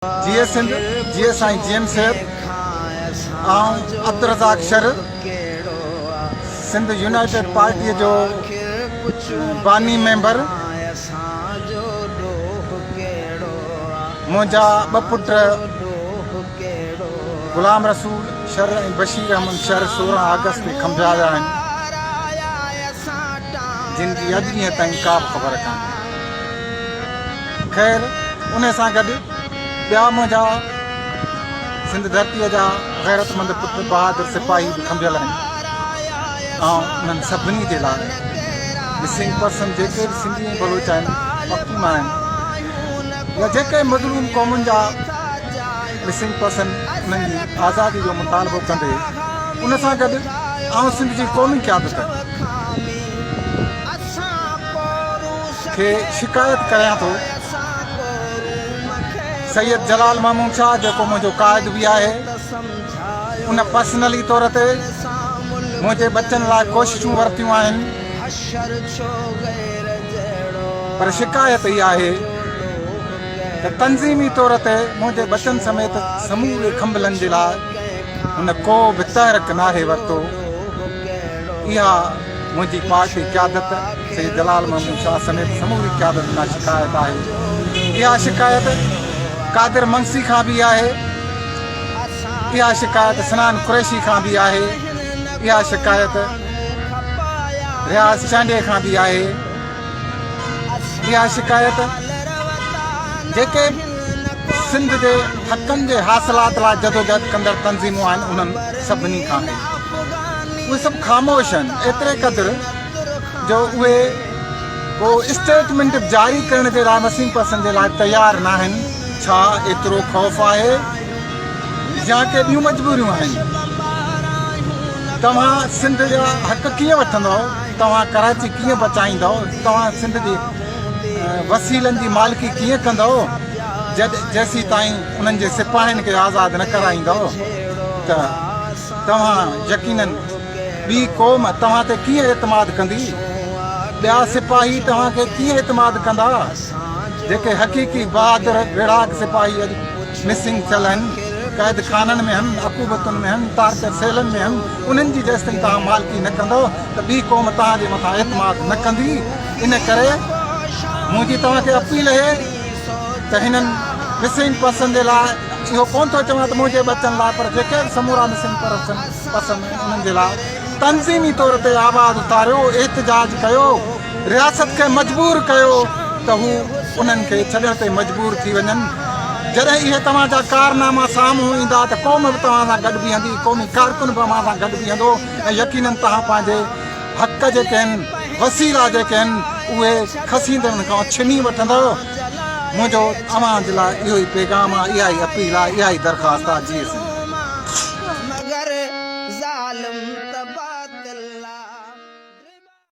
جيئي سنڌ جيئي سائين جي ايم سيد آئون عبدالرزاق شر سنڌ يونائيٽيڊ پارٽيء جو باني ميمبر منهنجا ٻه پٽ غلام رسول شر ۽ بشير احمد شر 16 آگسٽ تي کنڀيا ويا آهن جن جي اڄ ڏينهن تائين ڪا به خبر ڪانهي. خير انهي سان گڏ ٻيا منهنجا سنڌ ڌرتيء جا غيرتمند پٽ بهادر سپاهي به کنڀيل آهن. آئون انهن سڀني جي لاء مسنگ پرسن جيڪي به سنڌي ۽ بلوچ آهن، پختون آهن يا جيڪي مظلوم قومن جا مسنگ پرسن انهن جي آزادي جو مطالبو ڪندي ان سان گڏ آئون سنڌ جي قومي قيادت کي شڪايت ڪريان ٿو. سيد جلال محمود شاهه جيڪو منهنجو قائد به آهي ان پرسنلي طور تي منهنجي ٻچن لاء ڪوششون ورتيون آهن پر شڪايت هي آهي ته تنظيمي طور تي منهنجي ٻچن سميت سموري کنڀلن جي لاء هن ڪو به تحرڪ ناهي ورتو. اها منهنجي پارٽي قيادت سيد جلال محمود شاهه سميت سموري قيادت کان شڪايت آهي. اها شڪايت قادر منگسي کان به آهي. اها شڪايت سنان قريشي کان به آهي. اها شڪايت رياض چانڊيي کان به آهي. اها شڪايت جيڪي سنڌ جي حقن جي حاصلات لاء جدوجهد ڪندڙ تنظيمون آهن انهن سڀني کان آهي. اهي سڀ خاموش آهن ايتري قدر جو اهي ڪو اسٽيٽمينٽ به جاري ڪرڻ جي لاء مسنگ پرسن جي لاء تيار ناهن. ڇا ايترو خوف آهي يا ڪي ٻيون مجبوريون آهن؟ توهان سنڌ جا حق ڪيئن وٺندؤ؟ توهان ڪراچي ڪيئن بچائيندؤ؟ توهان سنڌ جي وسيلن جي مالڪي ڪيئن ڪندؤ؟ جيسيتائين انهن جي سپاهين کي آزاد نه ڪرائيندؤ ته توهان يقينن ٻي قوم توهان تي ڪيئن اعتماد ڪندي؟ ٻيا سپاهي توهان کي ڪيئن اعتماد ڪندا؟ جيڪي حقيقي بهادر ويڙهاڪ سپاهي اڄ مسنگ ٿيل آهن، قيد خانن ۾ هن، عقوبتن ۾ هن، ٽارچر سيلن ۾ هن، انهن جي جيستائين توهان مالڪي نه ڪندؤ ته ٻي قوم توهان جي مٿان اعتماد نه ڪندي. ان ڪري منهنجي توهان کي اپيل اهي ته هنن مسنگ پرسن جي لاء اهو ڪونه ٿو چوان ته منهنجي ٻچن لاء پر جيڪي به سمورا مسنگ پرسن آهن انهن جي لاء تنظيمي طور تي آواز اٿاريو، احتجاج ڪيو، رياست کي مجبور ڪيو ته هو انهن کي ڇڏڻ تي مجبور ٿي وڃن. جڏهن اهي توهان جا ڪارناما سامهون ايندا ته قوم به توهان سان گڏ بيهندي، قومي ڪارڪن به اوهان سان گڏ بيهندو ۽ يقينن توهان پنهنجي حق جيڪي آهن، وسيلا جيڪي آهن، اهي کسيندڙن کان ڇني وٺندؤ. منهنجو اوهان جي لاء اهو ئي پيغام آهي، اها ئي اپيل آهي، اها ئي درخواست آهي. جيئي سنڌ.